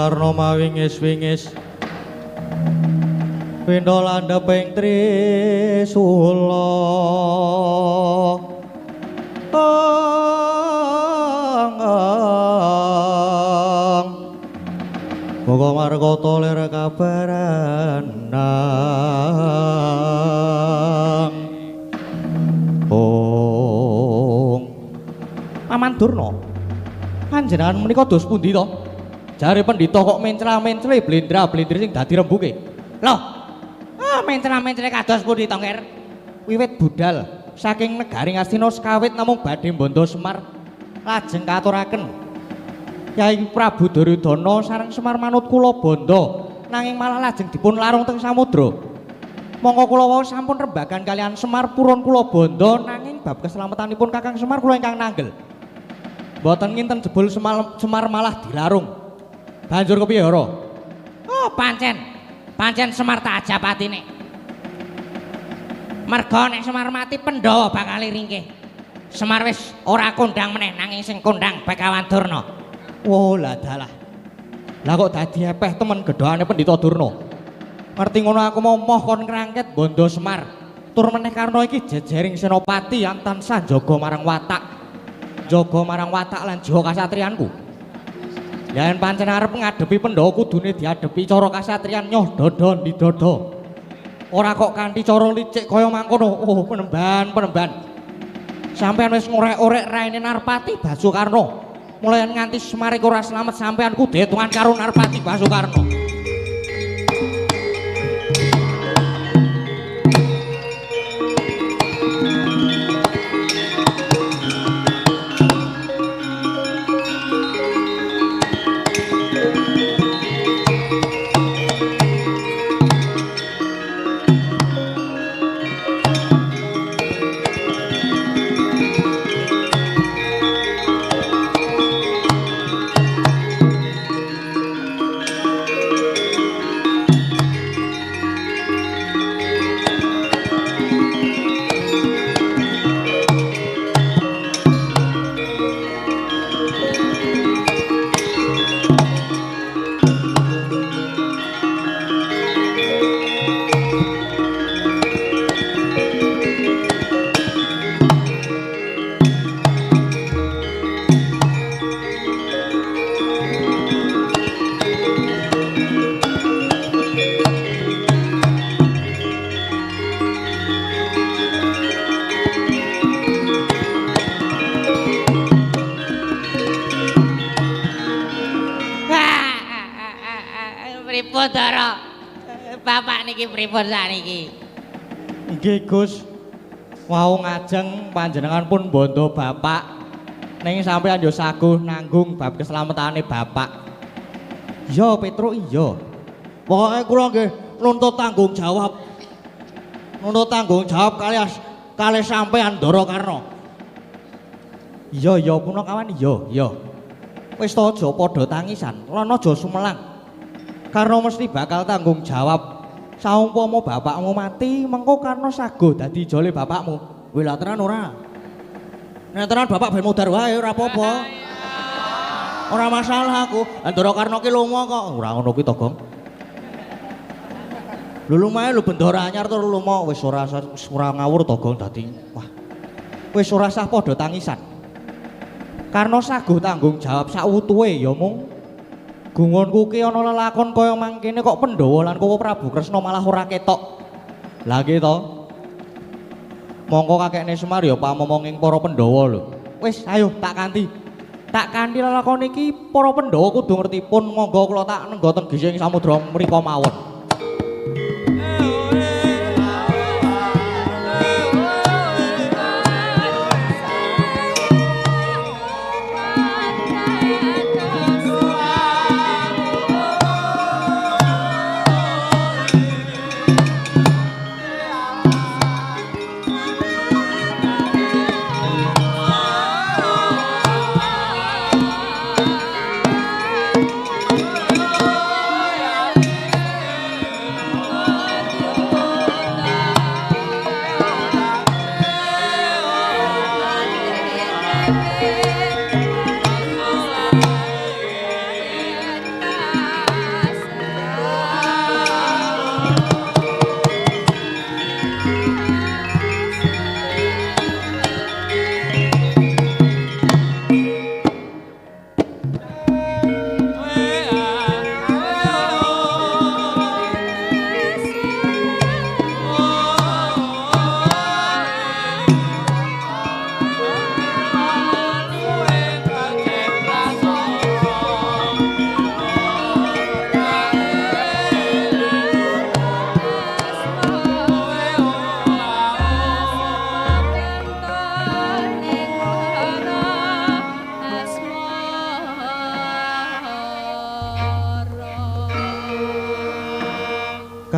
Karna mawingis-wingis pindha landheping trisula. Muga markata lir kabaranang. Ong Paman Durna, panjenengan menika dos pundi to? Jare pendhita kok mencla-mencle blendra-blendri sing dadi rembuke. Loh, ah mencla-mencle kados pundi to, Nger? Wiwit budal saking negari Ngastina sekawit namung badhe mbandha Semar lajeng katuraken Kyai Prabu Duryudana sareng Semar manut kula bandha, nanging malah lajeng dipun larung teng samudra. Mongko kula wau sampun rembagan kalian Semar purun kula bandha, nanging bab keselamatanipun Kakang Semar kula ingkang nanggel. Mboten nginten jebul Semar malah dilarung. Banjur kepiye, Hara? Oh, pancen. Pancen Semar tak ajap atine. Merga nek Semar mati Pandhawa bakal ringkih. Semar wis ora kondang meneh, nanging sing kondang Begawan Durna. Oh, lah dalah. Lah kok dadi epeh temen gedhane Pendhita Durna. Ngerti ngono aku mau moh kon ngrangket bandha Semar. Tur meneh Karna iki jejering senopati yang tansah njaga marang watak. Njaga marang watak lan jiwa kasatriyanku. Yen pancen arep ngadepi Pandhawa kudune diadepi cara kasatriyan nyoh dada ndi dada. Ora kok kanthi cara licik kaya mangkono. Oh, penemban, penemban. Sampeyan wis ngorek-orek raine Narpati Basukarna. Mulai nganti Semar iku ora slamet sampeyan kudu hitungan karo Narpati Basukarna. Pripun, Ndara? Bapak niki pripun sakniki? Nggih, Gus. Wau ngajeng panjenengan pun bandha bapak. Ning sampeyan yo saguh nanggung bab keselametane bapak. Iya, Petruk, iya. Pokoke kula nggih nuntut tanggung jawab. Nuntut tanggung jawab kalih sampeyan Ndara Karna. Iya, iya punakawan, iya, iya. Wis to aja padha tangisan, lan aja sumelang. Karna mesti bakal tanggung jawab. Saumpama bapakmu mati, mengko Karna saguh dadi jole bapakmu. Wih, lah tenan ora? Nek tenan bapak ben modar wae ora apa-apa. Ora masalah aku. Ndara Karna ki lunga kok. Ora ngono kuwi to, Gong. Lho lumayan lho bendara anyar to lunga wis ora ngawur to, Gong dadi. Wah. Wis ora sah padha tangisan. Karna saguh tanggung jawab sautuhe ya mung gungonku ki ana lelakon kaya mangkene kok Pandhawa lan Kowa Prabu Kresna malah ora ketok. Lah ki to. Mongko kakekne Semar ya pamomonging para Pandhawa lho. Wis ayo tak kanthi. Tak kanthi lelakon iki para Pandhawa kudu ngerti pun monggo kula tak nengga teng gising samudra mriko mawon.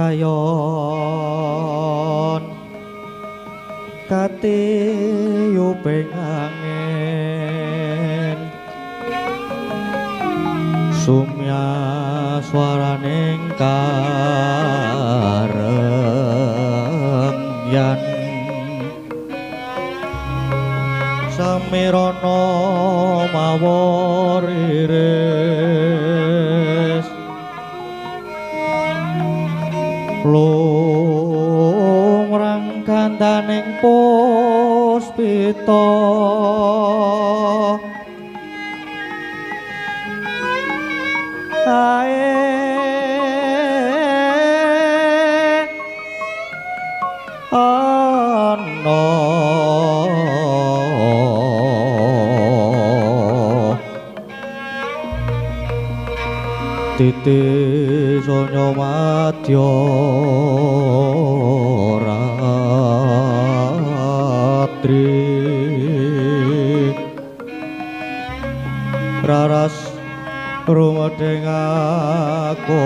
Kayon katiyuping angin sumya swaraning karengyan samirana mawar iris lumrang kandaning puspita ae ana titi sonya madya ratri raras rumedhing akasa.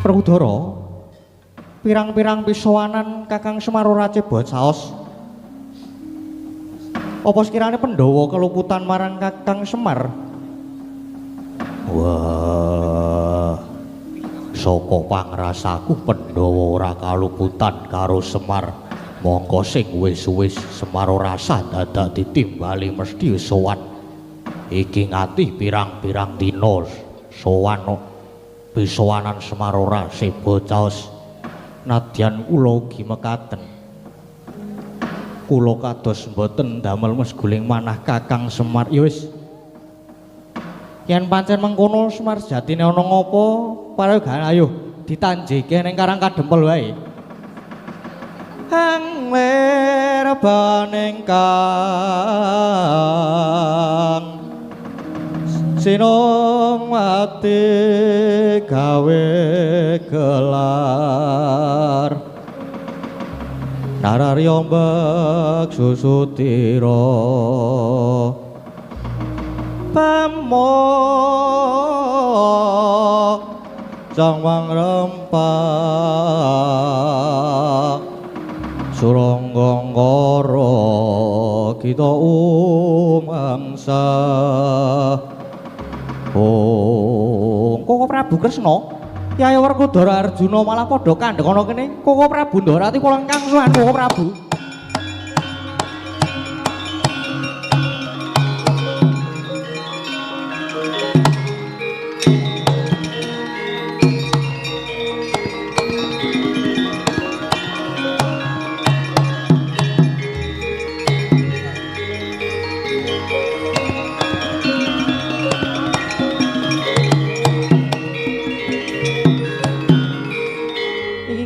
Werkudara, pirang-pirang pisowanan Kakang Semar ora cebot saos. Apa sekirane Pandhawa keluputan marang Kakang Semar? Wah, saka pangrasaku Pandhawa ora kaluputan karo Semar. Mongko sing wis-wis Semar ora sah dadak ditimbali mesti sowan. Iki nganti pirang-pirang dina sowan pisowanan Semar ora seba caos. Nadyan kula ugi mekaten. Kula kados mboten damel mesguling manah Kakang Semar. Ya wis. Yen pancen mengkono Semar sejatine ana ngapa, parayogan ayo ditanjeke ning Karang Kadempel wae. Hang lerbaning kang sinung ati gawe gelar nararya mbek susutira pamo cangwang rempah surangga ngara kita umangsa. Oh, Koko Prabu Kresna, Kyai Werkudara Arjuna malah padha kandhek ana kene. Koko Prabu Ndorati kula ingkang sowan Koko Prabu.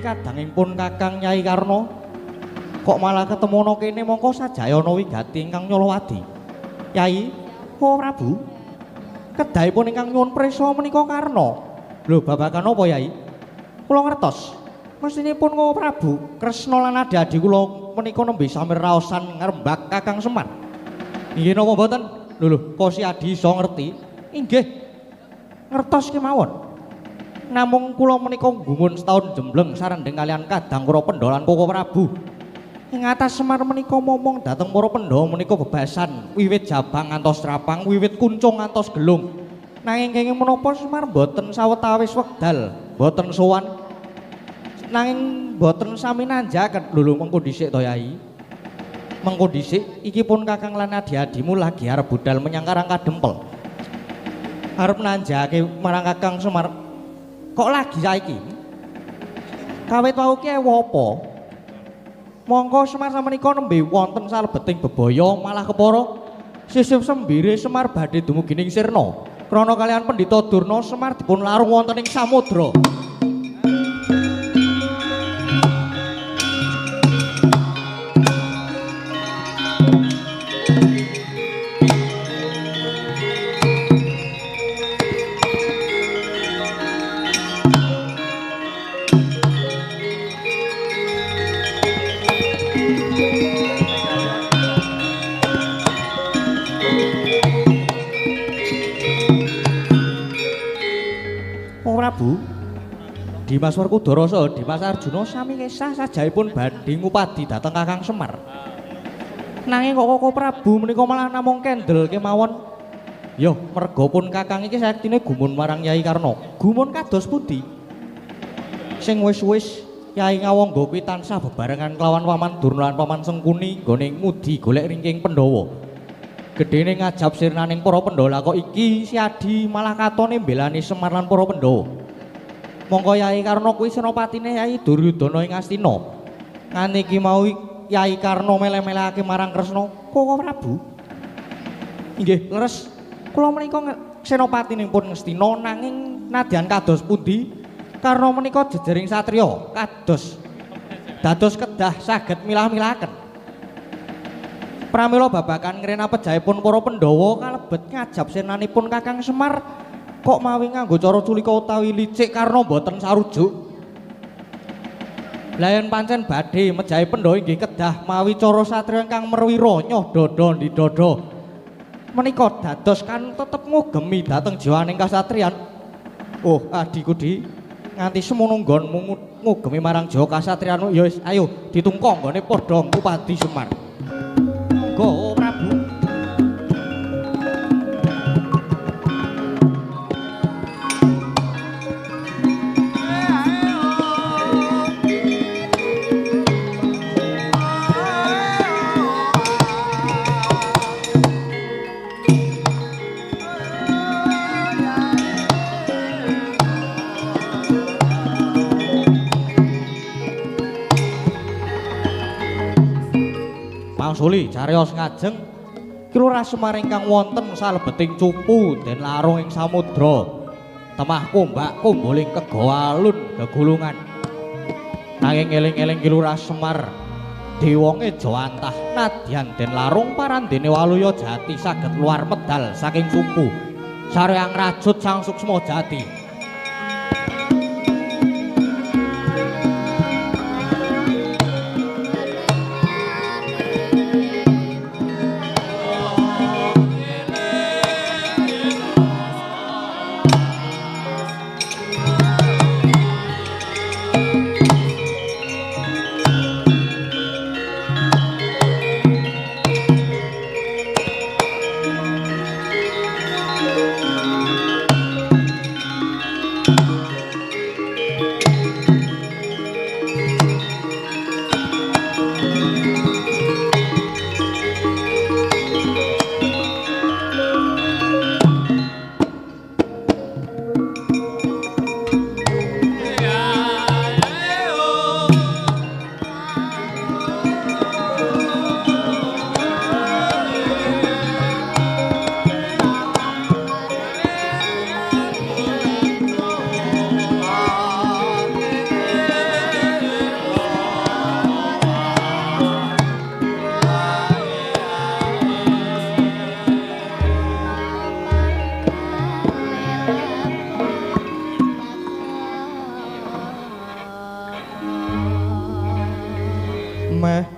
Kadangipun Kakang Nyai Karna kok malah ketemu ana kene mongko sajaya ana wigati ingkang nyolowadi. Yai, Koko Prabu, kedahipun ingkang nyuwun prisa menika Karna. Lho, babagan apa Yai? Kula ngertos. Mestinipun Koko Prabu Kresna lan adi-adi kula menika nembe samir raosan ngrembak Kakang Semar. Inggih napa mboten? Lho lho, kok si adi iso ngerti? Inggih. Ngertos kemawon. Namung kula menika gumun setahun jembleng sarendheng kalian kadang kura Pandhawa lan Koko Prabu. Ing atas Semar menika momong dhateng para Pandhawa menika bebasan wiwit jabang ngantos trapang, wiwit kuncung ngantos gelung. Nanging kenging menapa Semar mboten sawetawis wekdal, mboten sowan. Nanging mboten sami nanjaken. Lho lho, mengko dhisik to Yai. Mengko dhisik iki pun Kakang lan adi-adimu lagi arep budal menyang Karang Kadempel. Arep nanjake marang Kakang Semar. Kok lagi saiki? Kawit wau ki ewa apa? Mongko Semar samenika nembe wonten salebeting bebaya malah kepara sisih sembire Semar badhe dumugi ning sirna. Krana kalian Pendhita Durna Semar dipun larung wonten ing samudra. Oh Prabu, Dimas Werkudara saha Dimas Arjuna sami kesah sajaipun badhe ngupadi dhateng Kakang Semar. Nanging kok Koko Prabu menika malah namung kendel kemawon. Yo, merga pun Kakang iki sayektine gumun marang Yai Karna. Gumun kados pundi? Sing wis-wis Yai Ngawangga kuwi tansah bebarengan kelawan Paman Durna lan Paman Sengkuni nggone ngudi golek ringking Pandhawa. Gedene ngajab sirnaning para Pandhawa kok iki si Adi malah katone mbelani Semar lan para Pandhawa. Mongko Yai Karna kuwi senopatine Yai Duryudana ing Astina. Ngene iki mau Yai Karna mele-melehake marang Kresna, "Koko Prabu." Inggih, leres. Kula menika senopatinipun Ngastina nanging nadyan kados pundi Karna menika jejering satriya kados dados kedah saged milah-milahaken. Pramila babagan ngrena pejahipun para Pandhawa kalebet ngajab senanipun Kakang Semar kok mawi nganggo cara culika utawi licik karna mboten sarujuk. Lah yen pancen badhe mejahi Pandhawa inggih kedah mawi cara satriya ingkang merwira nyoh dada ndidada. Menika dados kan tetep ngugemi dhateng jiwaning kasatriyan. Oh, adhiku Di, nganti semono nggonmu ngugemi marang jiwa kasatriyan ya wis ayo ditungko nggone padha ngupadi Semar. Monggo Prabu. Mangsuli cariyos ngajeng Ki Lurah Semar ingkang wonten salebeting cupu den larung ing samudra temah kombak kumbuling kegawalun gegulungan. Nanging eling-eling Ki Lurah Semar dewonge jawantah nadyan den larung parandene waluya jati saged luar medal saking cupu sarya ngrajut sang suksma jati.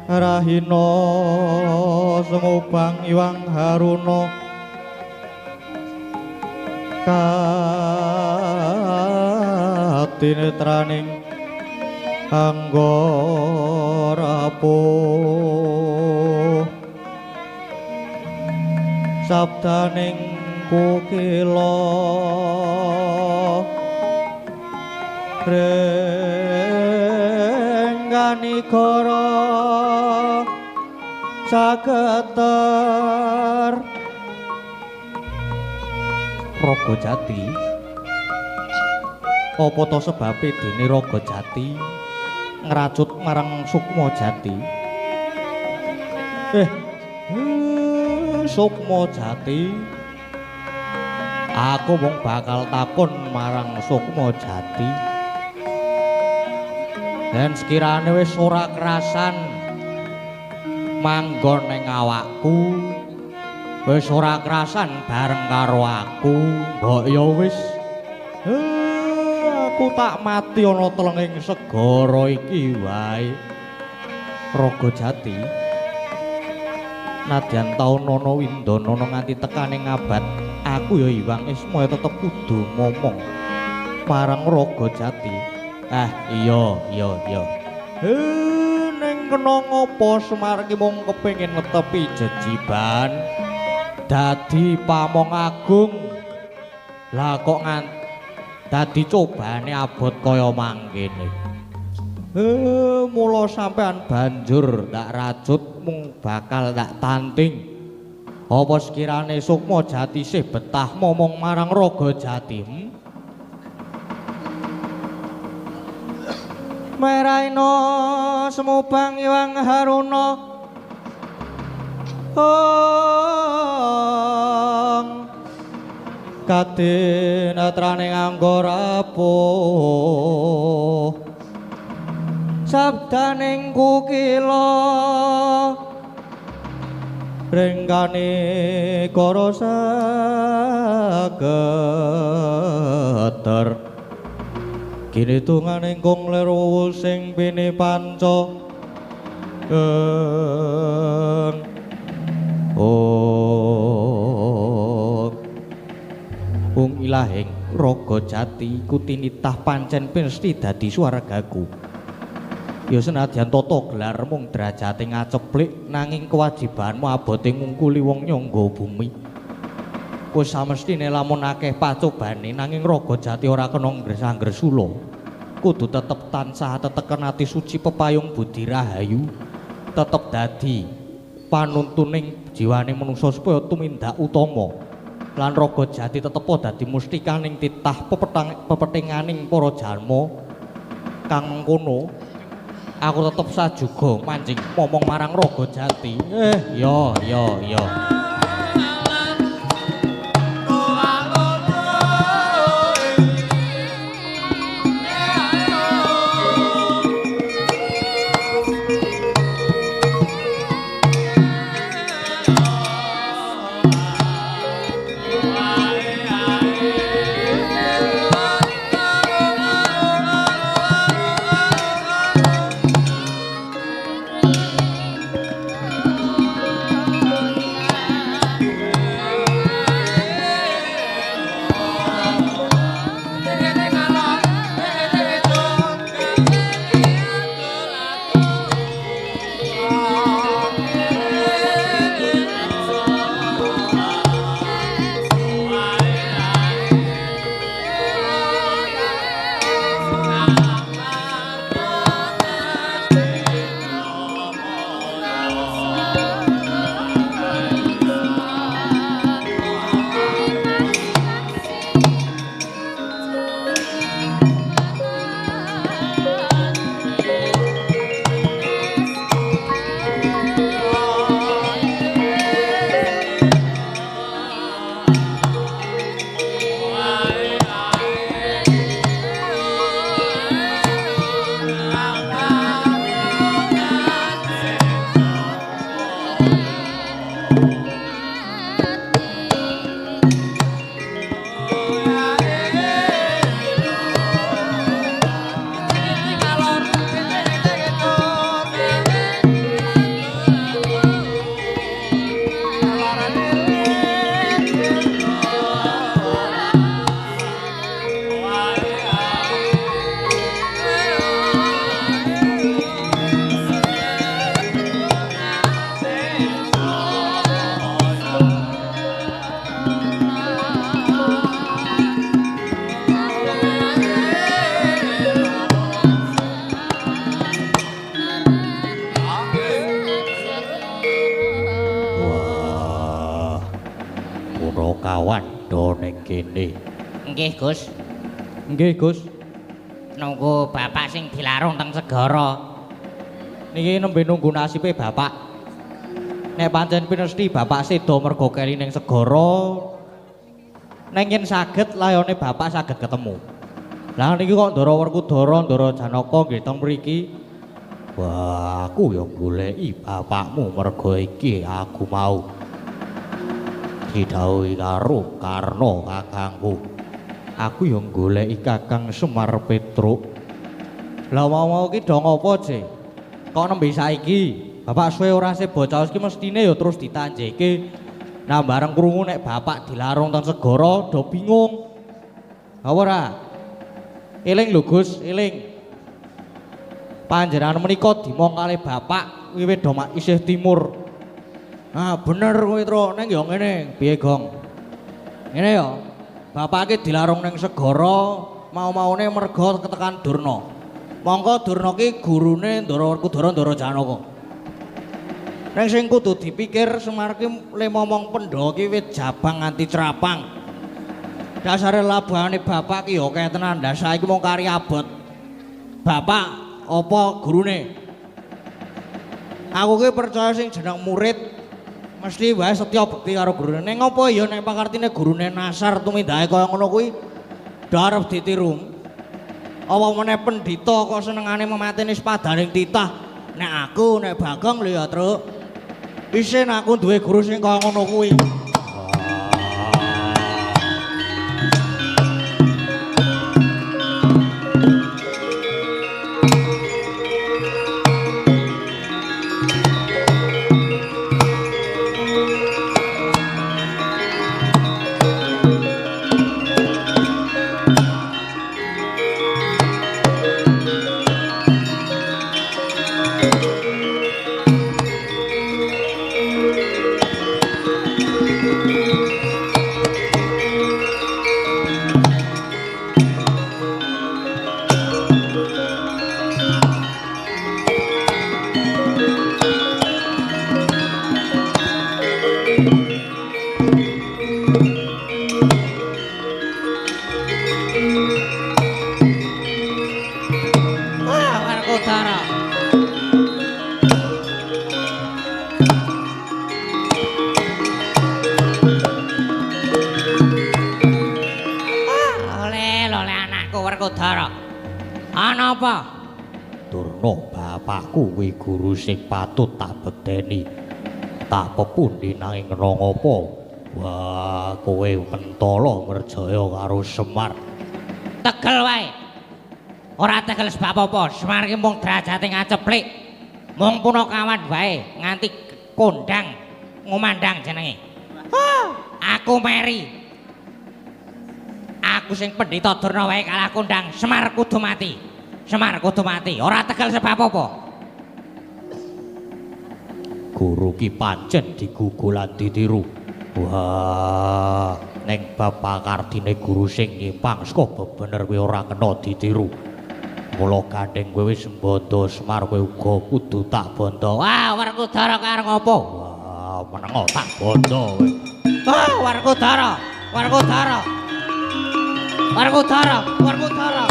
Rahina sumubang iwang haruna katinetraning anggara rapuh sabdaning kukila rengganikara sageter Raga Jati. Apa ta sebabe dene Raga Jati ngracut marang Sukma Jati? Sukma Jati, aku mung bakal takon marang Sukma Jati. Dan sekirane wis ora kerasan manggon ning awakku, wis ora kerasan bareng karo aku, mbok ya wis aku tak mati ana telenging segara iki wae. Raga Jati, Nadyan taun ana windana nganti tekane ngabad, aku ya Iwang Ismaya tetep kudu momong marang Raga Jati. Ah, iya iya iya. Ning kena ngopo Semar ki mung kepengin netepi jejiban dadi pamong agung. Lah kok dadi cobane abot kaya mangkene. Mula sampean banjur tak racut mung bakal tak tanting. Apa sekirane Sukma Jati sih betah momong marang Raga Jati? Meraina semubang Iwang Haruna ong kadenatrane nganggo rapuh sabdaning kukila rengkane kara sageter kini tungane kong lir sing pini panca ong ilahing Raga Jati iku tinitah pancen pinesti dadi swargaku. Ya senadyan tata gelar mung derajate ngaceplik nanging kewajibanmu abote ngungkuli wong nyangga bumi. Wis samestine lamun akeh pacobane nanging Raga Jati ora kena ngresang-gresula. Kudu tetep tansah teteken ati suci pepayung budi rahayu, tetep dadi panuntuning jiwane manungsa supaya tumindak utama. Lan Raga Jati tetepa dadi mustikaning titah pepetinganing para jalma kang mengkono. Aku tetep sajuga manjing momong marang Raga Jati. Yo yo yo. Kene. Nggih, Gus. Nggih, Gus. Nunggu bapak sing dilarung teng segara. Niki nembe nunggu nasibe bapak. Nek pancen pinesti bapak seda mergo keli ning segara, ning yen saged layone bapak saged ketemu. Lah niki kok Ndara Werkudara, Ndara Janaka nggih teng mriki. Wah, aku ya goleki bapakmu mergo iki aku mau didhawuhi karo Karna kakangku. Aku ya goleki Kakang Semar Petruk. Lah mau-mau ki do ngopo, Je? Kok nembe saiki? Bapak suwe ora sebo caos ki mestine ya terus ditanjeke. Nah bareng krungu nek bapak dilarung teng segara do bingung. Ha ora? Eling lho Gus, eling. Panjenengan menika dimong kalih bapak wiwit do isih timur. Nah bener kowe Truk, ning ya ngene, piye Gong? Ngene ya. Bapak ki dilarung ning segara mau-maune merga ketekan Durna. Mongko Durna ki gurune Ndara Werkudara Ndara Janaka. Ning sing kudu dipikir Semar ki le momong Pandhawa ki wit jabang nganti crapang. Dasare labane bapak ki ya akeh tenan. Lah saiki mung kari abot. Bapak apa gurune? Aku ki percaya sing jeneng murid mesti wae setya bekti karo gurune. Ning apa ya nek pakartine gurune nasar tumindake kaya ngono kuwi arep ditiru. Apa meneh pendhita kok senengane memateni sepadaning titah. Nek aku nek Bagong lho ya, Truk. Isin aku duwe guru sing kaya ngono kuwi. Bapakku kuwi guru sing patut tak bekteni. Tak pepundi nanging kena ngapa? Wah, kowe mentala merjaya karo Semar. Tegel wae. Ora tegel sebab apa? Semar ki mung derajate ngaceplik. Mung punakawan wae nganti kondang ngumandang jenenge. Aku meri. Aku sing pendhita Durna wae kalah kondang, Semar kudu mati. Semar kudu mati, ora tegel sebab apa? Guru ki pancen digugulan ditiru. Wah, ning bab pakardine guru sing nyimpang saka bebener kuwi ora kena ditiru. Mula gandeng kowe wis mbondo Semar kowe uga kudu tak bondo. Wah, Werkudara kowe arep ngopo? Wah, menengo tak bondo kowe. Wah, Werkudara, Werkudara. Werkudara, Werkudara.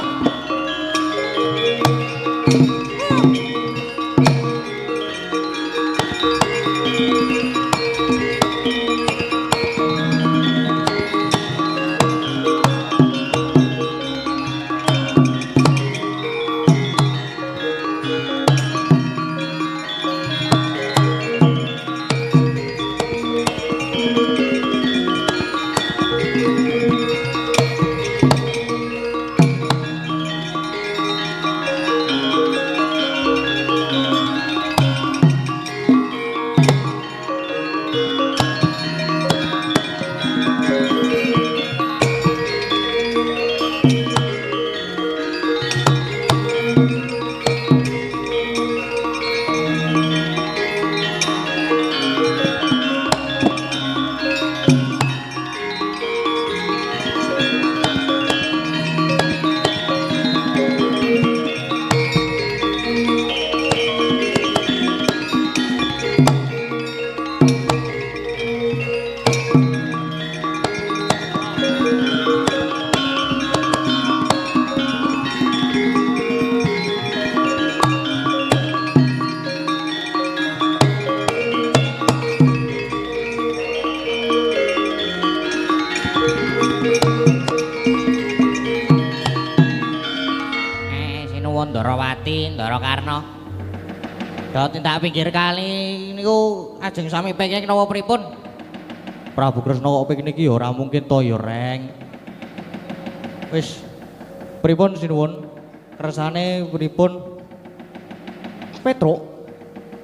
Ndorowati, Ndoro Karno. Do tindak pinggir kali niku ajeng sami pekek napa pripun? Prabu Kresna kok pekek niki ya ora mungkin to ya, Reng. Wis pripun sinuwun? Kersane pripun? Petruk.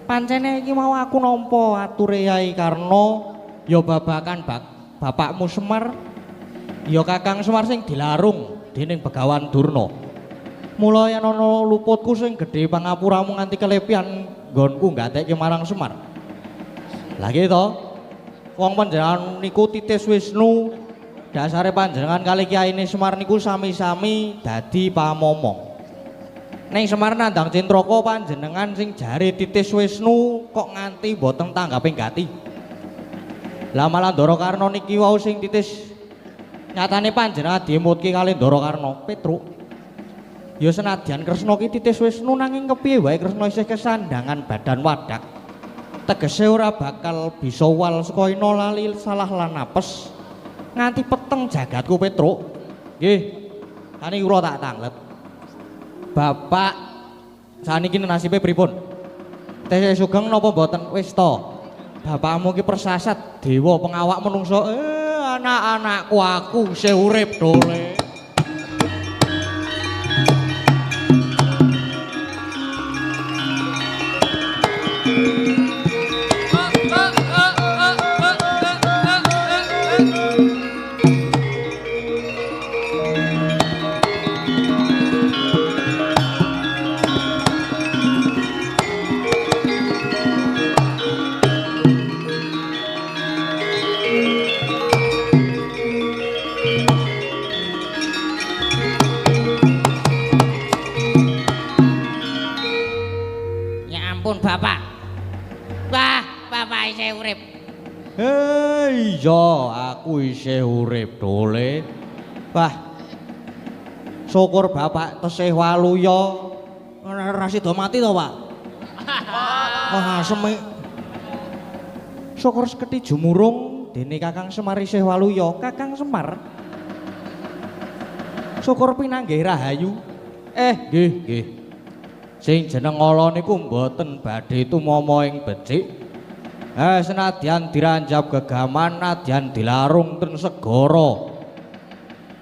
Pancene iki mau aku nampa ature Yai Karna ya babakan bapakmu Semar ya Kakang Semar sing dilarung dening Begawan Durna. Mula yen ana luputku sing gedhe pangapuramu nganti kelepian nggonku nggatekke marang Semar. Lah iki to, wong panjenengan niku titis Wisnu, dasare panjenengan kali kiyaine Semar niku sami-sami dadi pamomong. Ning Semar nandhang cintraka panjenengan sing jare titis Wisnu kok nganti mboten tanggaping gati. Lah malah Ndara Karna niki wau sing titis nyatane panjenengan diemutke kali Ndara Karna, Petruk. Ya senadyan Kresna ki titis Wisnu nanging kepiye wae Kresna isih kesandangan badan wadak. Tegese ora bakal bisa wal saka ina lali salah lan apes nganti peteng jagatku Petruk. Nggih. Saniki kula tak tanglet. Bapak saniki nasibe pripun? Tesih sugeng napa mboten? Wis to. Bapakmu ki persasat dewa pengawak menungso. Anak-anakku aku isih urip dole. Bapak. Wah, bapak isih urip. Iya, aku isih urip dole. Wah. Syukur bapak tesih waluya. Ora sida mati to, Pak? Wah, asem. Syukur seketi jumurung dene Kakang Semar isih waluya. Kakang Semar. Syukur pinanggih rahayu. Nggih, nggih. Sing jeneng ala niku mboten badhe tumama ing becik. Senadyan diranjab gegaman, nadyan dilarung ten segara.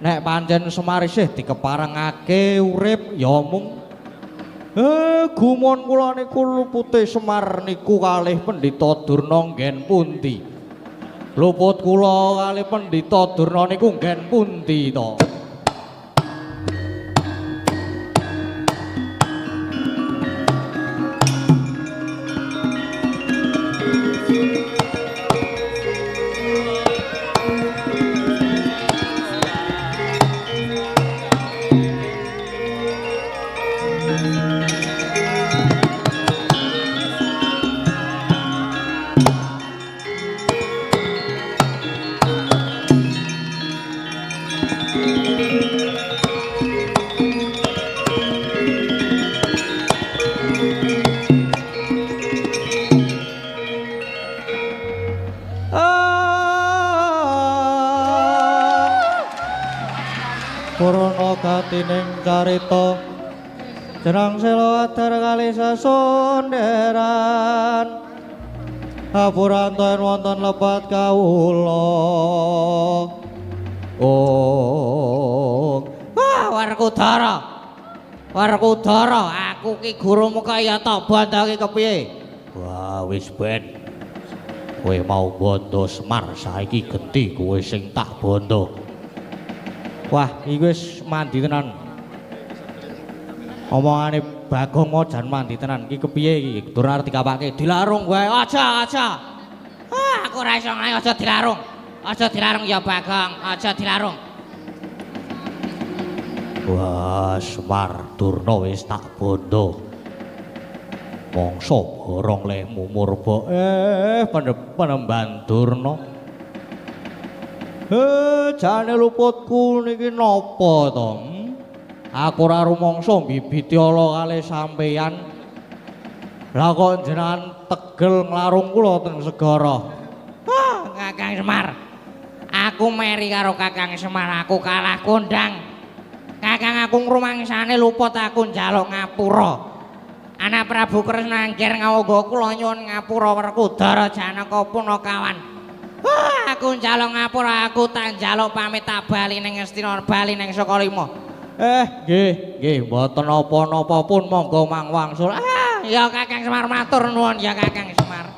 Nek pancen Semar isih dikeparengake urip ya mung gumun kula niku lupute Semar niku kalih Pendhita Durna nggen pundi. Luput kula kalih Pendhita Durna niku nggen pundi to? Gatining carita jenang sela adar kali sesonderan hapuranten wonten lepat kawula. Oh, wah, Werkudara. Werkudara, aku ki gurumu kaya ta bondo ki kepiye? Wah, wis ben. Kowe mau bondo Semar, saiki genti kowe sing tak bondo. Wah, iki wis mandi tenan. Omongane Bagong mau jan mandi tenan. Iki kepiye iki? Dur arep dikapake dilarung wae. Aja, aja. Ah, aku ora iso nglayu, aja dilarung. Aja dilarung ya Bagong, aja dilarung. Wah, Semar Durna wis tak bondo. Mongso borong lehmu murba. Penemban Durna. Jane luputku niki napa to? Aku ora rumangsa mbibiti ala kalih sampeyan. Lah kok jenengan tegel nglarung kula teng segara. Ah, Kakang Semar. Aku meri karo Kakang Semar, aku kalah kondang. Kakang aku ngrumangsane luput aku njaluk ngapura. Anak Prabu Kresna angger ngawangga kula nyuwun ngapura Werkudara Janaka Punakawan. Wah, aku njaluk ngapura, aku tak njaluk pamit tak bali ning Ngastina, bali ning Sukalima. Nggih, nggih, mboten napa-napa pun monggo mang wangsul. Ya Kakang Semar matur nuwun ya Kakang Semar.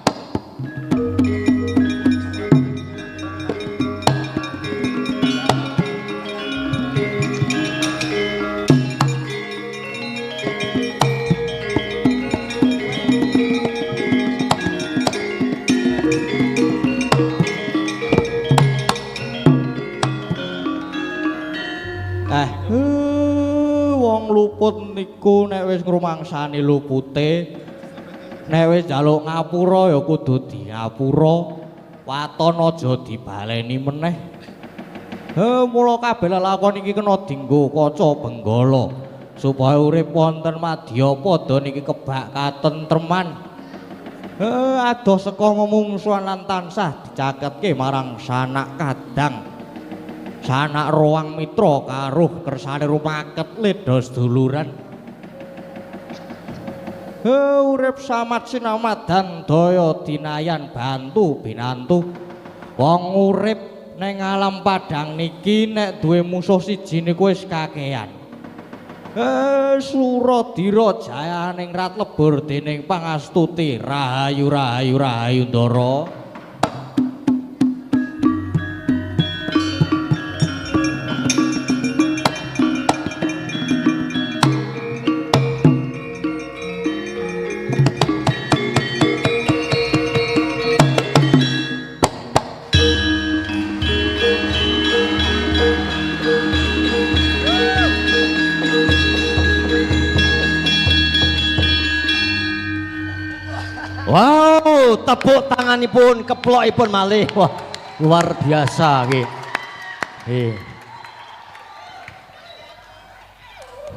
Wong luput niku nek wis ngrumangsani lupute, nek wis njaluk ngapura ya kudu diapura, waton aja dibaleni meneh. Mula kabeh lelakon iki kena dinggo kaca benggala supaya urip wonten madyapada niki kebak katentreman. Adoh saka memungsuhan lan tansah dicaketke marang sanak kadang. Sanak roang mitra karuh kersane rumaket ledha seduluran. Urip samat sinamadan daya dinayan bantu binantu. Wong urip ning alam padang niki nek duwe musuh siji niku wis kakean. Suradira jayaning rat lebur dening pangastuti. Rahayu rahayu rahayu Ndara. Wow, tepuk tanganipun, keplokipun malih. Wah, luar biasa nggih. Nggih.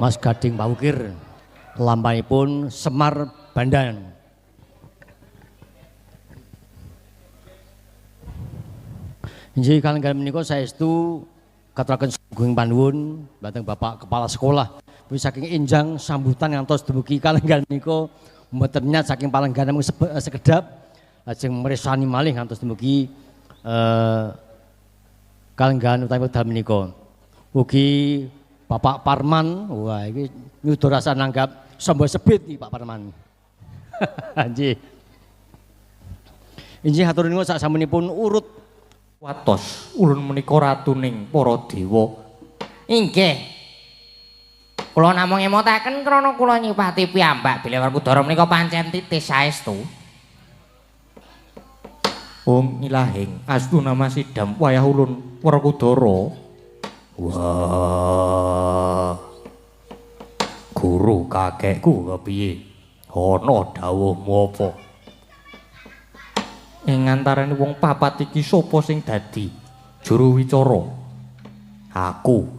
Mas Gading Pawukir, lampahipun Semar Bandan. Inggih kalenggan menika saestu katuraken sugeng panuwun dhateng Bapak Kepala Sekolah. Wis saking enjang sambutan ngantos dumugi kalenggan menika mboten nyat saking palenggan namung sekedap lajeng mresani malih ngantos dumugi kalenggan utawi wekdal menika. Ugi Bapak Parman, wah iki nyuda rasa nanggap samba sebit iki Pak Parman. Nggih. Inggih hatur nuwun sak samunipun urut watos ulun menika ratuning para dewa. Inggih. Kula namung emotaken krana kula nyipati piyambak bilih Werkudara menika pancen titis saestu. Om ilahing astuna masidam wayah ulun Werkudara. Wah. Guru kakekku kepiye? Ana dawuhmu apa? Ing antarane wong papat iki sapa sing dadi juru wicara? Aku.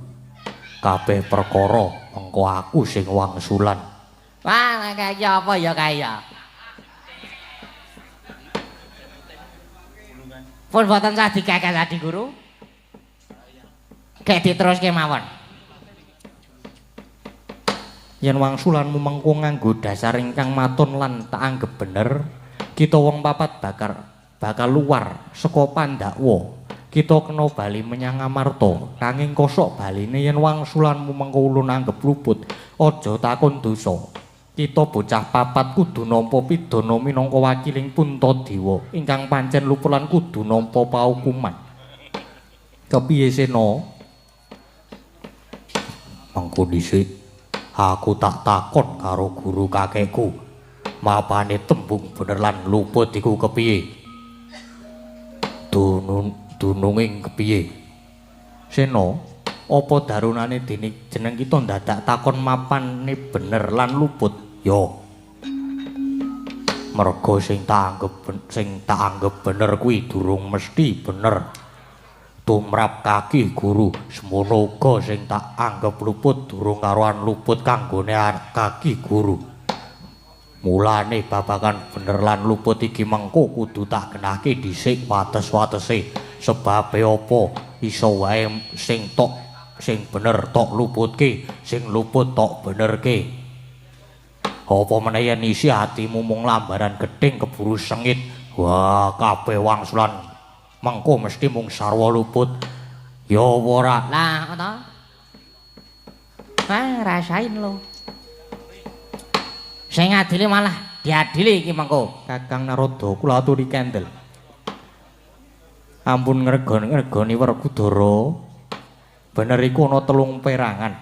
Kabeh perkara mengko aku sing wangsulan. Wah, kaya apa ya kaya. Pun boten sah digagas Adi Guru. Gek diteruske mawon. Yen wangsulanmu mengko nganggo dasar ingkang maton lan tak anggep bener, kita wong papat bakal luar saka pandakwa. Kita kena bali menyang Amarta. Nanging kosok baline yen wangsulanmu mengko ulun anggep luput, aja takon dosa. Kita bocah papat kudu nampa pidana minangka wakiling Puntadewa ingkang pancen luput lan kudu nampa paukuman. Kepiye Sena? Mengko dhisik aku tak takon karo guru kakekku. Mapane tembung bener lan luput iku kepiye? Dununging kepiye? Sena, apa darunane dene jeneng kita ndadak takon mapane bener lan luput? Ya. Merga sing tak anggep bener kuwi durung mesti bener. Tumrap kaki guru, semono uga sing tak anggep luput durung karuan luput kanggone kaki guru. Mulane babagan bener lan luput iki mengko kudu tak genahke dhisik wates-watese. Sebabe apa iso wae sing tok sing bener tok luputke, sing luput tok benerke. Apa meneh yen isi atimu mung lambaran gething keburu sengit. Wah, kabeh wangsulan mengko mesti mung sarwa luput. Ya apa ora? Lah, ngono. Wah, rasain lo. Sing ngadili malah Diadili iki mengko. Kakang Narada kula aturi kendel. Ampun ngregoni Werkudara. Bener iku ana telung perangan.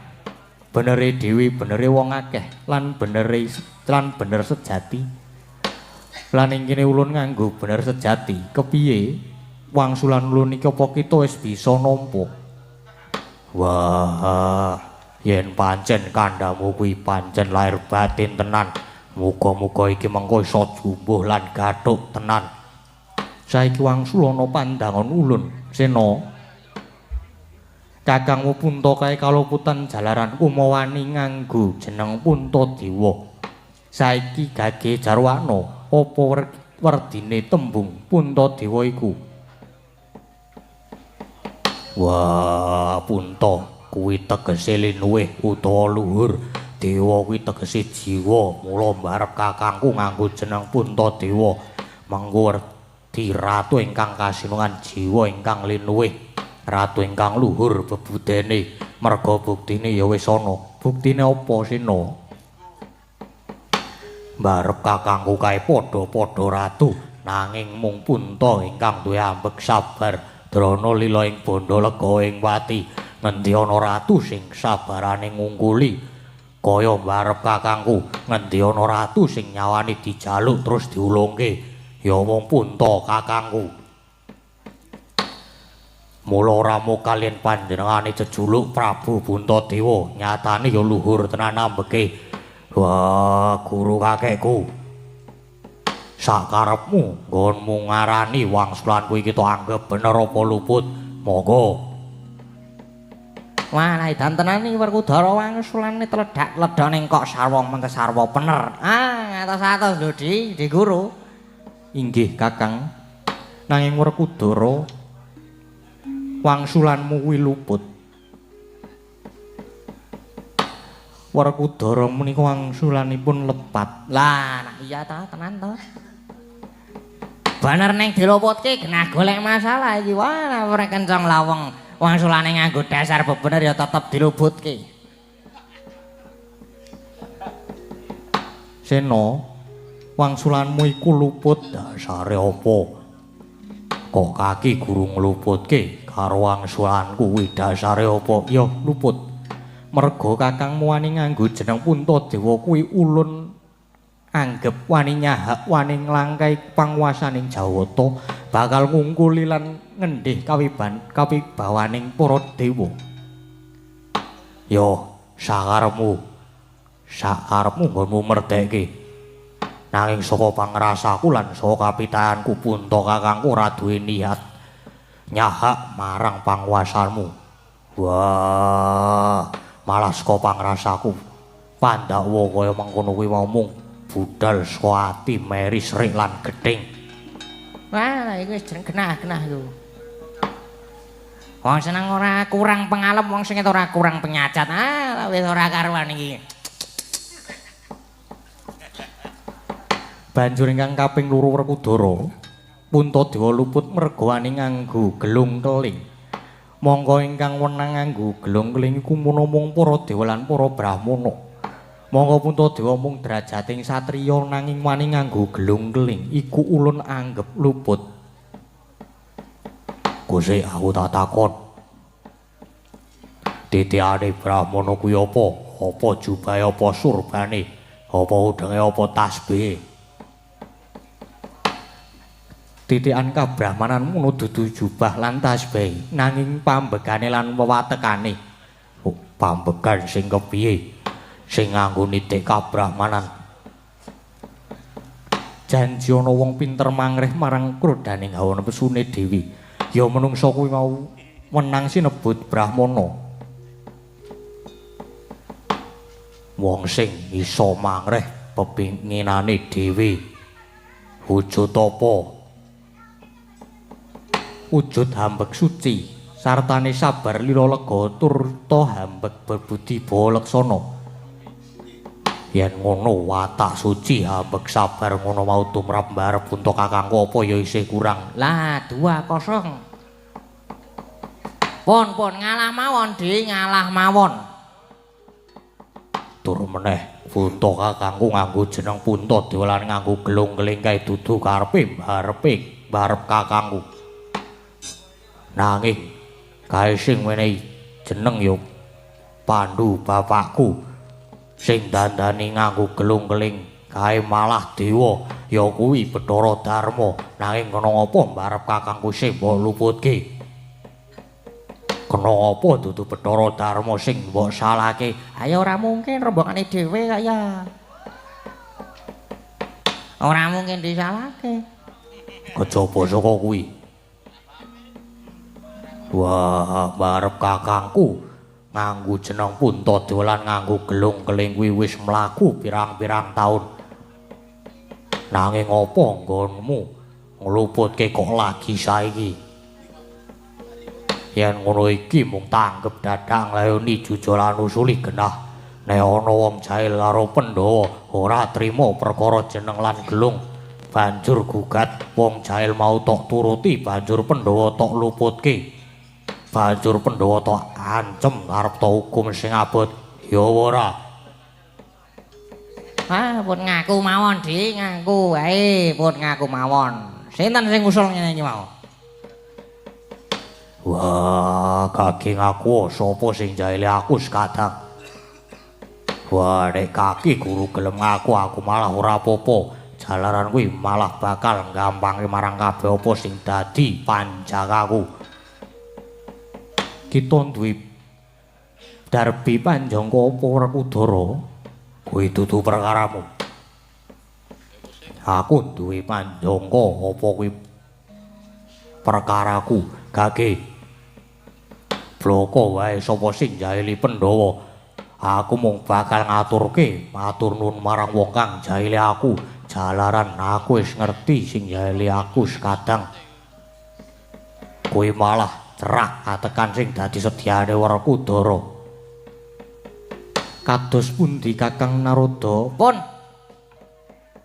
Benere dhewe, benere wong akeh, lan benere lan bener sejati. Lan ing kene ulun nganggo bener sejati. Kepiye wangsulan ulun iki apa kita wis bisa nampa? Wah, yen pancen kandhamu kuwi pancen lahir batin tenan. Muga-muga iki mengko iso jumbuh lan gathuk tenan. Saiki wangsulana pandangan ulun, Sena. Kakangmu Punta kae kaluputan jalaran kumawani nganggo jeneng Puntadewa. Saiki gage jarwakna apa werdine tembung Puntadewa iku? Wah, Punta kuwi tegese linuwih utawa luhur. Dewa kuwi tegese jiwa. Mula mbarep kakangku nganggo jeneng Puntadewa. Mengko werdi ratu ingkang kasinungan jiwa ingkang linuwih, ratu ingkang luhur bebudene. Merga buktine ya wis ana. Buktine apa, Sena? Mbarep kakangku kae padha-padha ratu, nanging mung Punta ingkang duwe ambek sabar. Drana lila ing bandha lega ing pati. Ngendi ana ratu sing sabarane ngungkuli kaya mbarep kakangku? Ngendi ana ratu sing nyawane dijaluk terus diulungke? Ya mung Punta kakangku. Mula ora mung kaliyan panjenengane jejuluk Prabu Puntadewa, nyatane ya luhur tenan ambeke. Wah, guru kakekku. Sakarepmu nggonmu ngarani wangsulanku iki tok anggep bener apa luput? Monggo. Wah, edan tenan iki Werkudara wangsulane tledhak-tledhok ning kok sarwa mengke sarwa bener. Ah, atos-atos lho Di guru. Inggih, Kakang. Nanging Werkudara wangsulanmu kuwi luput. Werkudara menika wangsulanipun lepat. Lah, nah iya ta tenan to. Bener ning diluputke genah golek masalah iki. Wah, ora kenceng laweng wangsulane nganggo dasar bebener ya tetep diluputke. Sena, wangsulanmu iku luput dasare apa? Kok kaki guru ngluputke karo wangsulanku kuwi dasare apa? Ya luput. Merga kakangmu wani nganggo jeneng Puntadewa kuwi ulun anggep wani nyahak wani nglangkai panguwasaning Jawata bakal ngungkuli lan ngendhih kawibawaning para dewa. Ya sakarepmu, sakarepmu nggonmu merdeke. Nanging saka pangrasaku lan saka kapitayanku Punta kakangku ora duwe niat nyahak marang panguwasanmu. Wah, malah saka pangrasaku pandhawa kaya mengkono kuwi mau mung budal saka ati meri srik lan gething. Wah, iku wis jeneng genah-genah iku. Wong seneng ora kurang pengalem, wong sing ora kurang penyacat. Ah, wis ora karuan iki. Banjur ingkang kaping loro Werkudara, Puntadewa luput merga wani nganggo gelung keling. Mongko ingkang wenang nganggo gelung keling iku mung para dewa lan para brahmana. Mongko Puntadewa mung drajating satriya nanging wani nganggo gelung keling iku ulun anggep luput. Gusti, aku tak takon. Titiane brahmana kuwi apa? Apa jubahe, apa surbane? Apa udenge, apa tasbihe? Titikan kabrahmanan munu dudu jubah lan tasbih, nanging pambegane lan wewatekane. Oh, pambegan sing kepiye? Sing nganggo nitik kabrahmanan. Janji ana wong pinter mangrih marang krodaning hawa nepsune dhewe. Ya menungsa kuwi mau wenang sinebut brahmana. Wong sing iso mangrih pepinginane dhewe. Wujud apa? Wujud hambek suci sartane sabar lila lega turta hambek berbudi bawa laksana. Yen ngono watak suci hambek sabar ngono mau tumrap mbarep Punta kakangku apa ya isih kurang. Lah 2-0. Pun pun ngalah mawon, Di, ngalah mawon. Tur meneh Punta kakangku nganggo jeneng Puntadewa lan nganggo gelung-keling kae dudu karepe barepe barep kakangku. Nanging kae sing menehi jeneng ya Pandu bapakku sing dandani nganggo gelung-keling kae malah dewa ya kuwi Bathara Darma. Nanging kena ngapa barep kakangku sing mbok luputke? Kena apa dudu Bathara Darma sing mbok salahke? Ayo ora mungkin rombongane dhewe kaya. Ora mungkin disalahke. Kejaba saka kuwi. Wah, barep kakangku nganggo jeneng Puntadewa lan nganggo gelung-keling kuwi wis mlaku pirang-pirang taun. Nanging apa nggonmu ngluputke kok lagi saiki? Yen ngono iki mung tanggep dadak nglayoni jujur lan usuli genah. Nek ana wong jahil karo Pandhawa ora trima perkara jeneng lan gelung, banjur gugat wong jahil mau tok turuti, banjur Pandhawa tok luputke. Banjur Pandhawa tok ancem arep tok hukum sing abot. Ya ora. Ah, pun ngaku mawon, Dik, ngaku wae, pun ngaku mawon. Sinten sing usul ngene iki mau? Wah, kaki ngaku sapa sing jahile aku sekadang. Wah, nek kaki guru gelem ngaku aku malah ora apa-apa. Jalaran kuwi malah bakal gampange marang kabeh apa sing dadi panjakaku. Kita duwe darbi panjangka apa Werkudara? Kuwi dudu perkaramu. Aku duwe panjangka apa kuwi perkaraku. Gage bloko wae sapa sing jahili Pandhawa. Aku mung bakal ngaturke matur nuwun marang wong kang jahili aku. Jalaran aku wis ngerti sing jahili aku sekadang. Kuwi malah cerak atekan sing dadi sedyane Werkudara. Kados pundi Kakang Narada? Pun.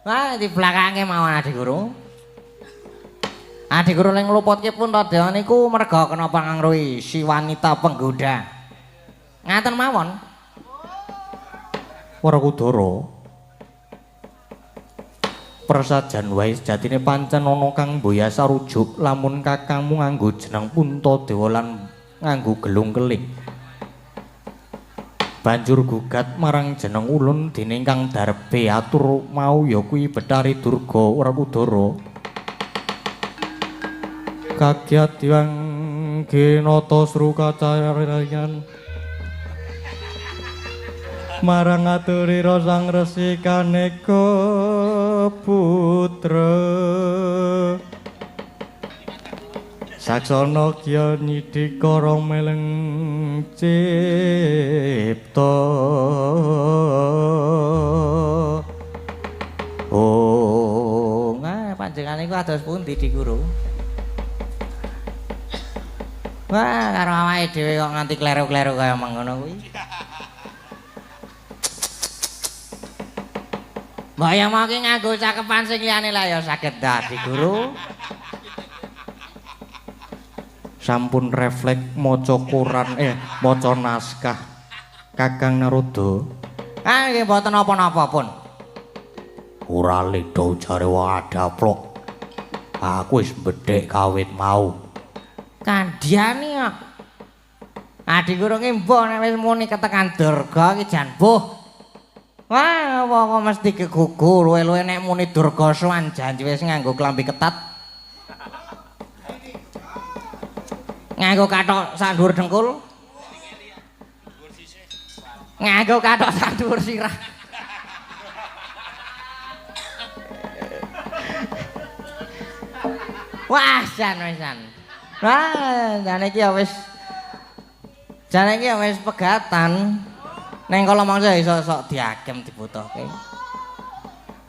Wah, di belakange mawon Adi Guru. Adi Guru ling ngluputke Puntadewa niku merga kena pangangruhi si wanita penggoda. Ngaten mawon. Werkudara, prasajan wae sejatine pancen ana kang mboyasa rujuk lamun kakangmu nganggo jeneng Puntadewa lan nganggo gelung keling. Banjur gugat marang jeneng ulun dening kang darbe atur mau ya kuwi Bathari Durga. Werkudara kagyat diwang ginata srukacarayan marang aturira sang resi kaneka putra saksana kya nyidika meleng cipta. Oh, nah panjenengan iku ados pundi Dik Guru? Wah, karo awake dhewe kok nganti kleru-kleru kaya mengkono kuwi. Mbok ya mau ki nganggo cakepan sing liyane lah ya saged dadi guru. Sampun refleks maca koran maca naskah Kakang Narada. Ah nggih mboten napa-napa pun. Ora ledo jare wong adaplok. Aku wis mbedhek kawit mau. Kandhane kok. Adi guru ki mbuh nek wis muni ketekan Durga ki jan mbuh. Wah, apa mesti kegugu luwe-luwe nek muni Durga sowan janji wis nganggo klambi ketat. Nganggo kathok sak dhuwur dengkul. Nganggo kathok sak dhuwur sirah. Wah, jan wisan. Wah, jane iki ya wis jane iki ya wis pegatan. Neng kala mangsa iso sok diagem dibutuhke.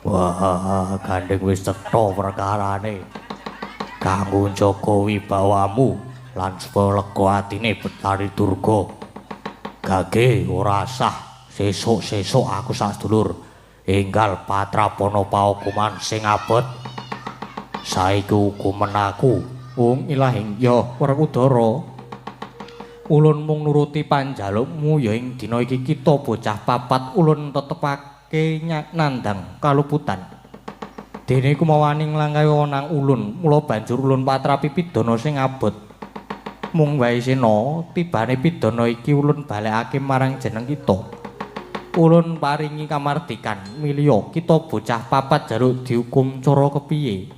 Wah, gandeng wis cetha perkarane. Kanggo njaga wibawamu lan supaya lega atine Bathari Durga. Gage ora sah sesuk-sesuk aku sak sedulur enggal patrapana paukuman sing abot. Saiki hukuman aku. Ung ilahing ya Werkudara. Ulun mung nuruti panjalukmu ya ing dina iki kita bocah papat ulun tetepake nindakake nandhang kaluputan. Dene iku mawani nglangkahi wonang ulun, mula banjur ulun patrapi pidana sing abot. Mung wae sena tibane pidana iki ulun balekake marang jeneng kita. Ulun paringi kamardikan milya kita bocah papat jaluk dihukum cara kepiye.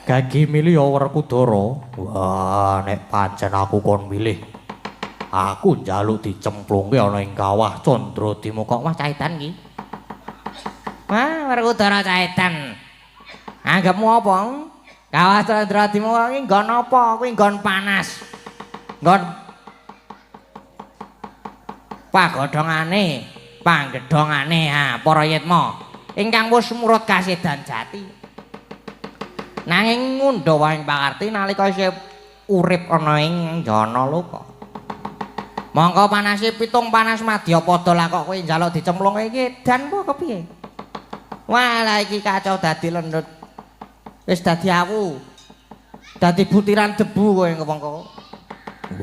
Gagi milya Werkudara, wah nek pancen aku kon milih, aku njaluk dicemplungke ana ing kawah Candra Dimuka. Wah caitan iki. Wah Werkudara caitan. Anggapmu apa? Kawah Candra Dimuka iki nggon apa? Kuwi nggon panas. Nggon pagodhongane, panggedhongane ha para yitma ingkang wis murut kasedan jati. Nanging ngundhawa ing pakarti nalika isih urip ana ing jana loka. Mongko panase pitung panas madyapada lah kok kowe njaluk dicemplungke iki edan apa kepiye? Wah lah iki kacau dadi lendut. Wis dadi awu. Dadi butiran debu kowe mongko.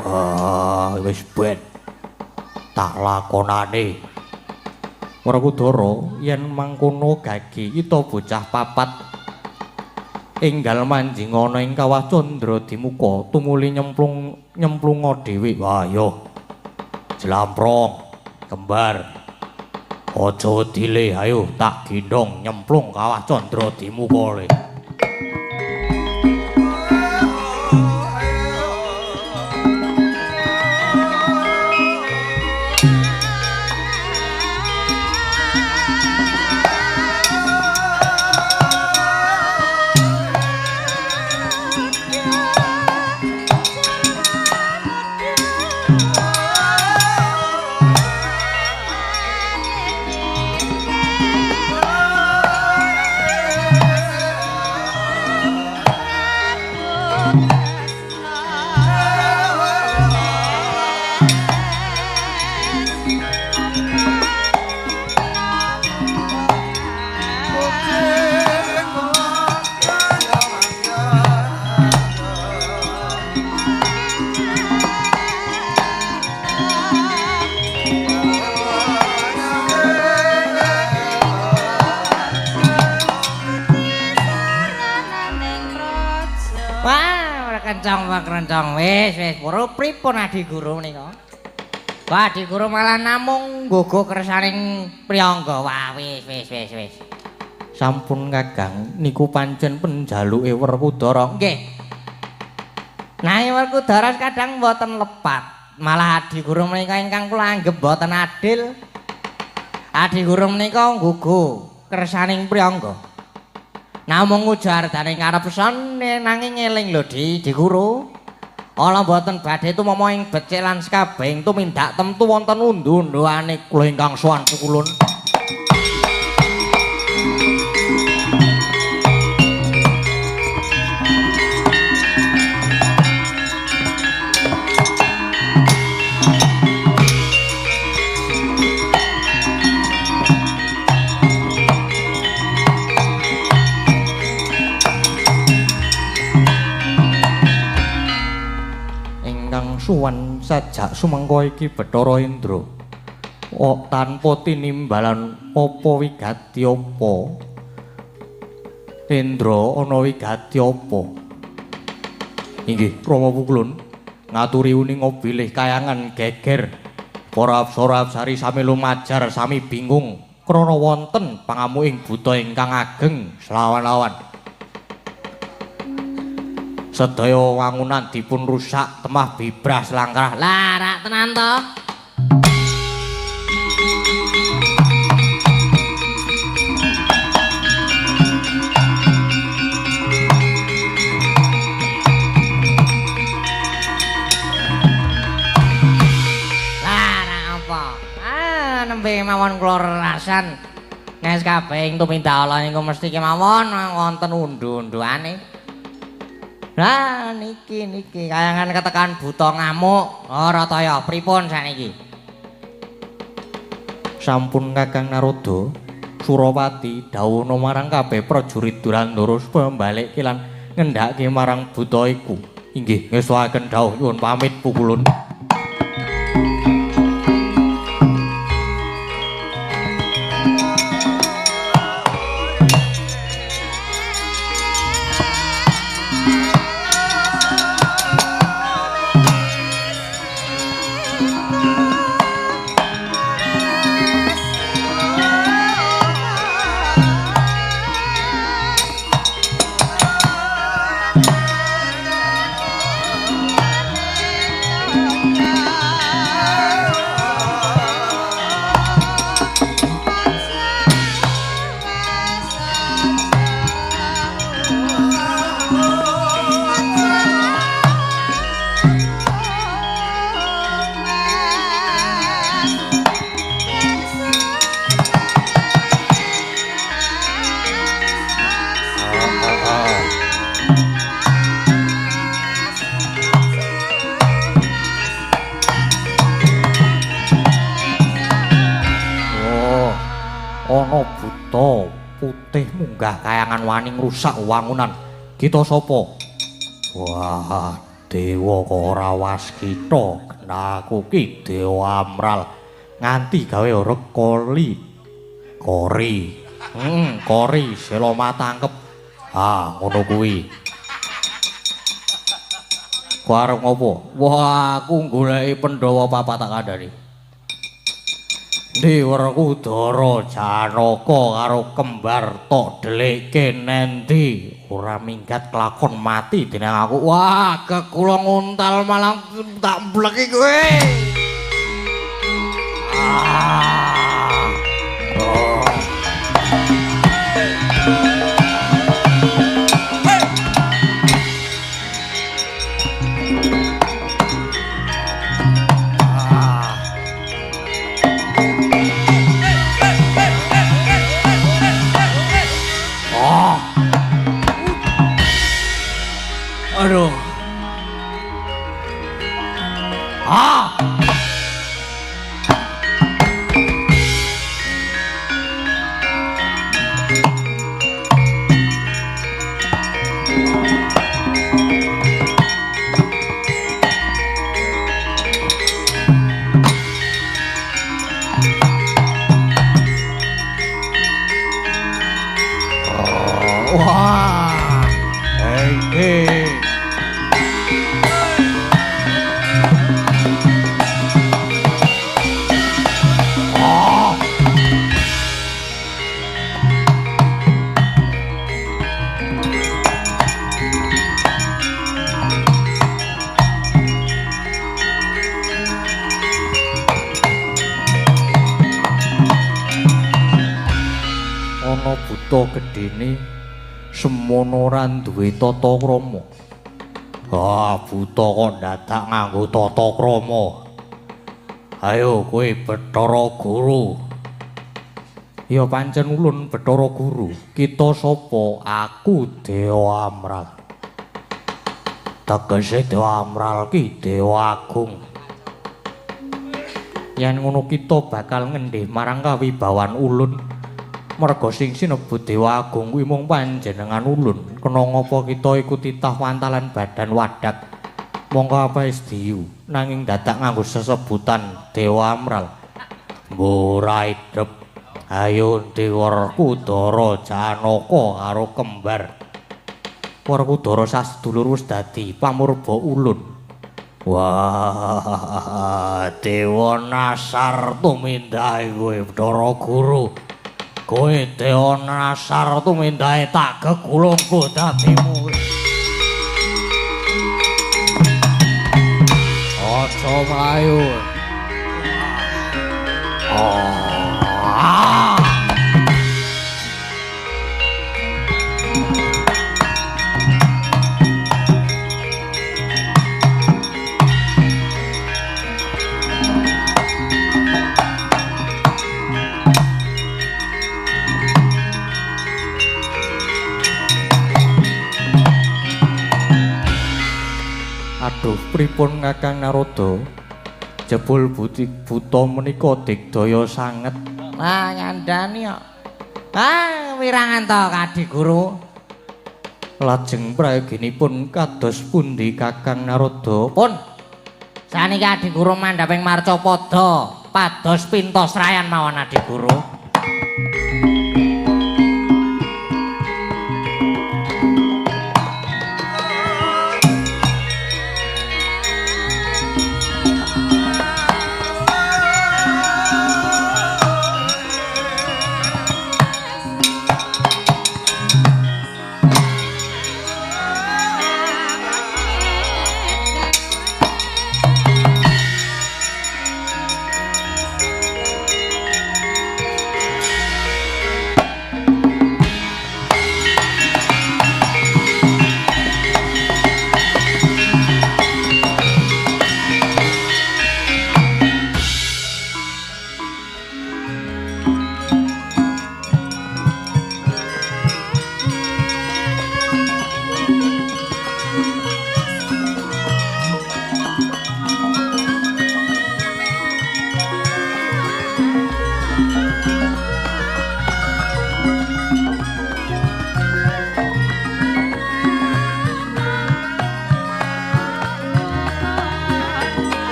Wah wis ben. Tak lakonane. Werkudara yen mangkono gagi kita bocah papat enggal manjing ana ing kawah Candra Dimuka tumuli nyemplung nyemplunga dhewe. Wah yo. Jlamprong kembar. Aja dile, ayo tak gendhong nyemplung kawah Candra Dimuka le. Kencang wis wis pura pripun Adi Guru menika? Wah Adi Guru malah namung nggogo kersaning priyangga. Wah wis wis wis wis. Sampun Kakang niku pancen penjaluke Werkudara. Nggih. Nanging Werkudara kadang mboten lepat. Malah Adi Guru menika ingkang kula anggep mboten adil. Adi Guru menika nggogo kersaning priyangga. Namung ngujardane karepsan nanging eling lho Di Guru. Ala mboten badhe tumama ing becik lan sekabehing tumindak temtu wonten undu-unduane kula ingkang sowan pukulun. Suwan sajak sumengko iki Bathara Indra. Oh, tanpa tinimbalan apa wigati apa? Indra ana wigati apa? Inggih, Rama Pukulun ngaturi uninga bilih kayangan geger. Para apsara-apsari sami lumajar sami bingung krana wonten pangamuking buta ingkang ageng selawan-lawan. Sedaya wangunan dipun rusak temah bibras langkrah. Lah rak tenan to. Lah rak apa? Ah nembe mawon kula rerasan. Nek kabeh ing tumindak ala niku mesti kemawon wonten undu-unduane. Lah niki niki kayangan ketekan buta ngamuk. Ora toya pripun sakniki? Sampun Kakang Narada, Surawati dawuhna marang kabeh prajurit Durandara supaya mbalekke lan ngendhake marang buta iku. Inggih, ngestuaken dawuh nyuwun pamit pukulun. Ana buta putih munggah kayangan wani ngrusak wangunan. Kita sapa? Wah, dewa kok ora waskita. Aku ki Dewa Amral nganti gawe rekoli. Kori. Kori sela matangkep. Ah, ngono kuwi. Ku arep ngopo? Wah, aku goleki Pandhawa papat tak kandhani. Ndi Werkudara Janaka karo kembar tok dhelikke nendi? Ora minggat kelakon mati dening aku. Wah, kekula nguntal malah tak mbleki kowe. Ah. Oh. Aduh. Ah. Oh, wah. Hey, hey. Ana buta gedene semono ora duwe tata krama. Ah, buta kok dadak nganggo tata krama. Ayo kowe Bathara Guru. Ya pancen ulun Bathara Guru. Kita sapa? Aku Dewa Amral. Tegese Dewa Amral ki Dewa Agung. Yen ngono kita bakal ngendih marang kawibawan ulun. Merga sing sinebut Dewa Agung kuwi mung panjenengan ulun. Kena ngapa kita iku titah wantalan badan wadak. Mongko apa isdiyu nanging dadak nganggo sesebutan Dewa Amral. Mbora idep. Ayo ndi Werkudara Janaka karo kembar. Werkudara sasedulur wis dadi pamurba ulun. Wah, Dewa Nasar tumindahe kowe Bathara Guru. Kowe Dewa Nasar tumindahe tak gegulungku dadimu. Aja mlayu. Ah. Aduh, pripun Kakang Narada? Jebul buta menika digdaya sanget. Lah ngandani kok. Ah, wirangan to Kadi Guru. Lajeng prayoginipun kados pundi Kakang Narada? Pun. Saniki Adi Guru mandhaping marcapada pados pintos rayan mawon Adi Guru.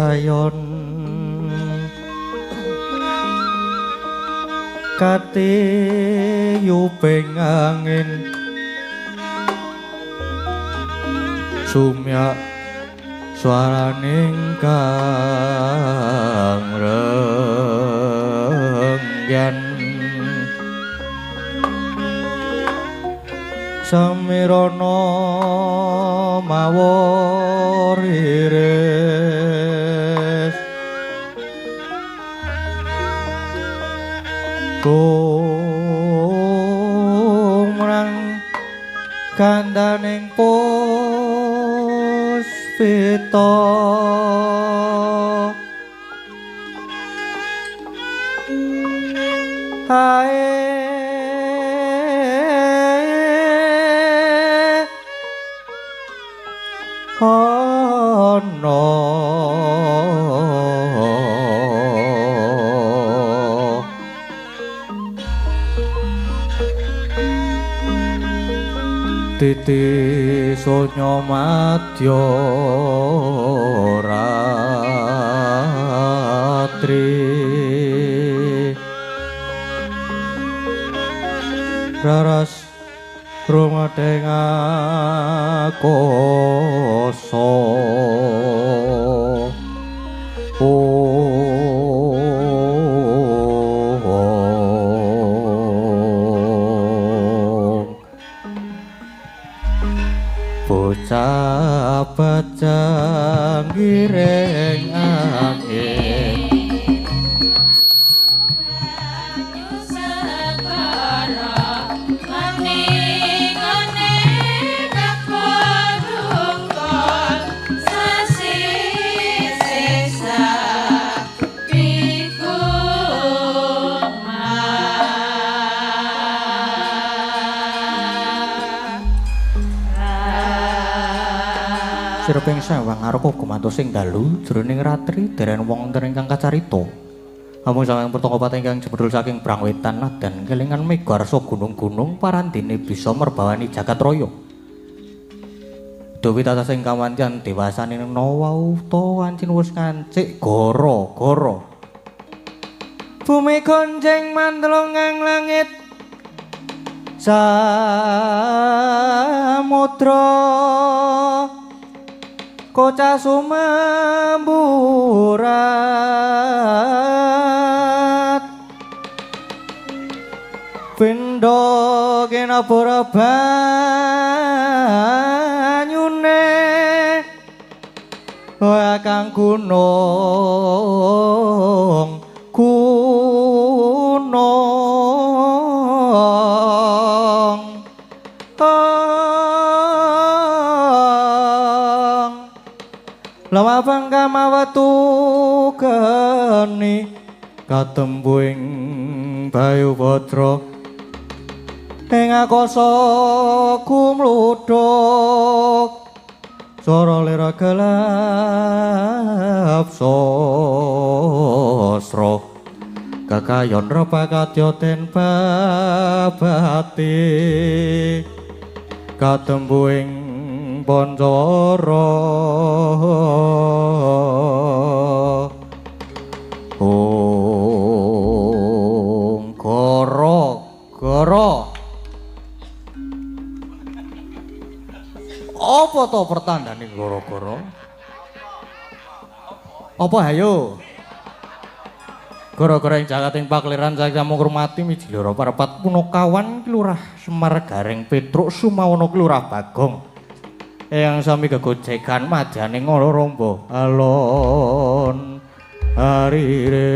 Kekayon katiyuping angin sumyak swaraning kang renggan samirana mawar iris kumrang kandaning puspita hae ana titi sonya madya ratri raras rumadeng akasa bocah bajang giring angin Sirping sawang ngarep gumantos ing dalu jroning ratri deren wong wonten ingkang kacarita. Amung sawang pertaka ingkang jemedul saking Brangwetan nadan kelingan mega arsa gunung-gunung parandene bisa merbawani jagat raya. Dewi tatas ing kawantian dewasane wau ta wancin wis ngancik gara-gara. Bumi gonjeng mandelung langit samudra kocah sumemburat pindha kinabura banyune kang gunung gunung lawang kamawatu geni katembu ing Bayu Batra ing akasa kumludhuk swara lira gelap sasra kekayon repakadya den babati katembu ing Pancawara. Ong goro goro apa to pertandane goro-goro? Apa hayo? Gara-gara ing jagat ing pakliran saking ngrumati miji loro parepat punakawan Lurah Semar Gareng Petruk Sumawana Lurah Bagong. Yang sami gegojekan majane ngono rombo alon ariris.